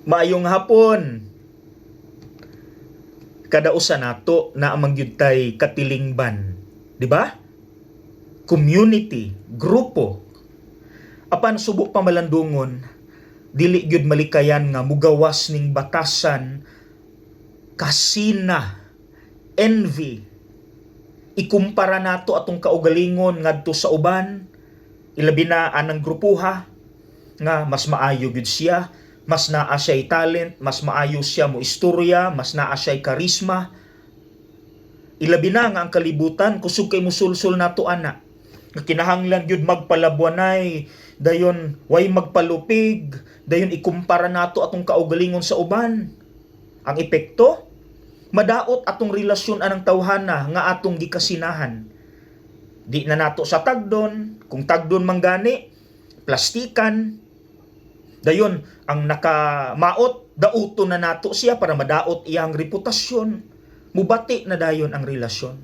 Maayong hapon. Kada usa nato naa man gyud tay katilingban, di ba? Community, grupo. Apan subo pa malandungon, dili gyud malikayan nga mugawas ning batasan, kasina, envy. Ikumpara nato atong kaugalingon ngadto sa uban, ilabi na anang grupuha nga mas maayo gyud siya, mas naa siya'y talent, mas maayo siya mo istorya, mas naa siya'y karisma. Ilabi na nga ang kalibutan kusog kay musulsol nato ana. Nga kinahanglan gyud magpalabwanay, dayon way magpalupig, dayon ikumpara nato atong kaugalingon sa uban. Ang epekto, madaot atong relasyon anang tawhana nga atong gikasinahan. Di na nato sa tagdon, kung tagdon man gani, plastikan. Dayon ang nakamaot, dauto na nato siya para madaot iyang reputasyon. Mubati na dayon ang relasyon.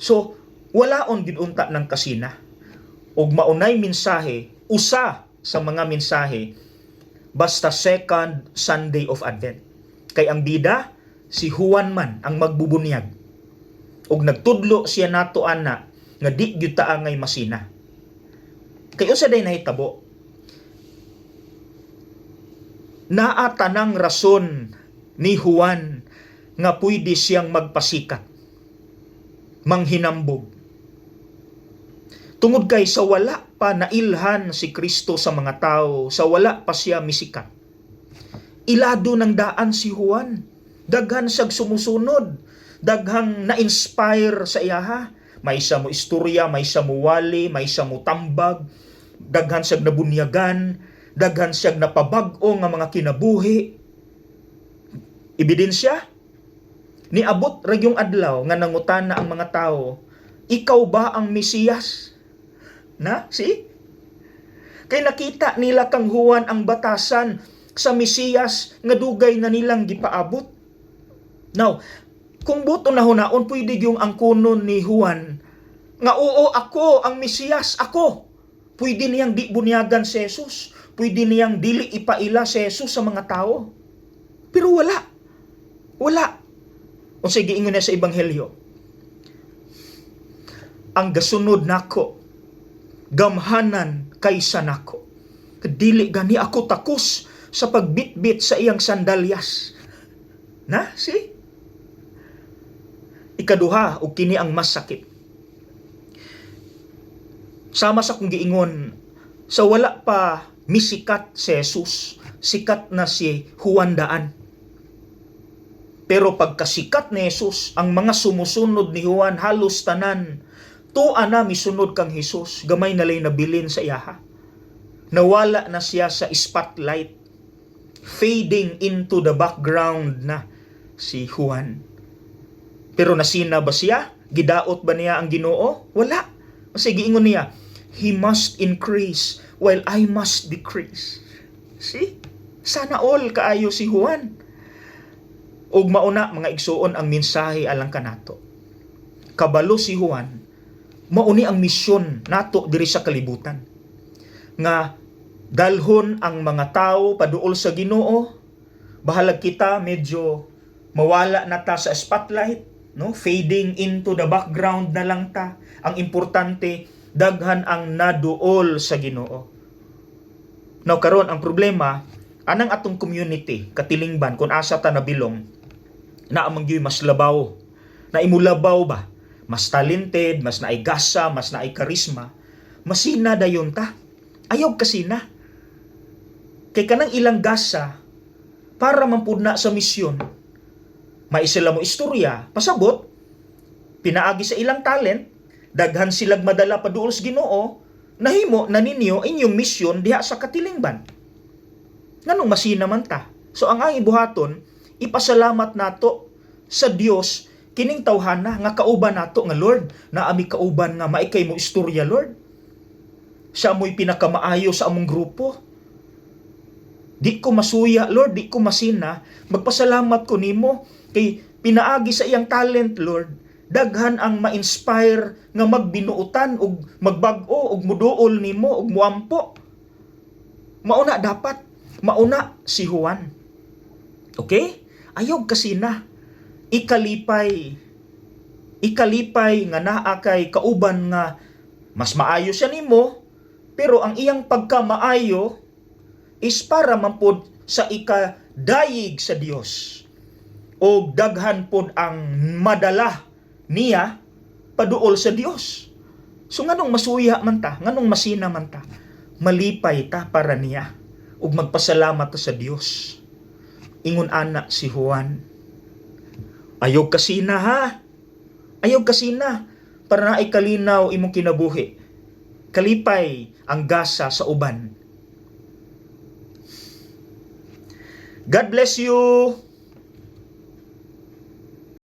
So, walaon gid unta ng kasina. Ug maunay mensahe, usa sa mga mensahe basta second Sunday of Advent. Kay ang bida, si Juan man ang magbubunyag. Ug nagtudlo siya nato ana nga di gyud ta angay masina. Kay unsa day nahitabo? Naa tanang rason ni Juan nga pwede siyang magpasikat, manghinambog. Tungod kay sa wala pa nailhan si Kristo sa mga tao, sa wala pa siya misikat. Ilado ng daan si Juan. Daghan siyag sumusunod. Daghang na-inspire sa iyaha. May isa mo istorya, may isa mo wali, may isa mo tambag. Daghan siyag nabunyagan, daghan siyag napabag-o nga mga kinabuhi. Ebidensya, niabot ra yung adlaw nga nangutana ang mga tao, "Ikaw ba ang Mesiyas?" Na, see? Kay nakita nila kang Juan ang batasan sa Mesiyas nga dugay na nilang gipaabot. Now, kung buto na hunaon, pwede yung angkunon ni Juan nga, "Oo, ako ang Mesiyas, ako." Pwede niyang di bunyagan si Jesus. Pwede niyang dili ipaila si Jesus sa mga tao. Pero wala. Wala. Unsay giingon niya sa Ebanghelyo? "Ang gasunod nako, gamhanan kaysa nako. Dili gani ako takos sa pagbitbit sa iyang sandalyas." Na, see? Ikaduha, ug kini ang mas sakit. Sama sa kung giingon, sa wala pa misikat si Jesus, sikat na si Juan daan. Pero pagkasikat ni Jesus, ang mga sumusunod ni Juan halos tanan, tua na misunod kang Jesus, gamay na lay nabilin sa iyaha. Nawala na siya sa spotlight. Fading into the background na si Juan. Pero nasina ba siya? Gidaot ba niya ang Ginoo? Wala. Kasi giingon niya, "He must increase while I must decrease." See? Sana all kaayo si Juan. Ug mauna, mga igsuon, ang mensahe alang kanato. Kabalo si Juan, mauni ang misyon nato diri sa kalibutan. Nga dalhon ang mga tao paduol sa Ginoo, bahalag kita medyo mawala na ta sa spotlight, no? Fading into the background na lang ta. Ang importante, daghan ang naduol sa Ginoo. Now karon ang problema anang atong community, katilingban, kung asa ta nabilong, naa man gyud mas labaw. Na imulabaw ba? Mas talented, mas naay gasa, mas naay karisma. Masina dayon ta. Ayaw kasina. Kay kanang ilang gasa para man pud na sa misyon. May sila mo istorya, pasabot, pinaagi sa ilang talent, daghan silag madala paduol sa Ginoo, nahimo na ninyo inyong misyon diha sa katilingban. Nganong masina man ta? So ang ang buhaton, ipasalamat nato sa Dios kining tawhana nga kauban nato nga, "Lord, naa mi kauban nga maikay mo istorya, Lord. Siya mo'y pinakamaayo sa among grupo. Di ko masuya, Lord, di ko masina. Magpasalamat ko nimo kay pinaagi sa iyang talent, Lord. Daghan ang ma-inspire nga magbinuutan ug magbag-o ug muduol nimo ug muampo." Mauna dapat, mauna si Juan. Okay? Ayaw kasina. Ikalipay. Ikalipay nga naa kay kauban nga mas maayo siya nimo, pero ang iyang pagkamaayo is para man pod sa ikadayig sa Dios o daghan pod ang madala niya paduol sa Dios. So nganong masuya man ta, nganong masina man ta, malipay ta para niya ug magpasalamat ta sa Dios. Ingon ana si Juan. Ayaw kasina ha. Ayaw kasina para naay kalinaw imong kinabuhi. Kalipay ang gasa sa uban. God bless you.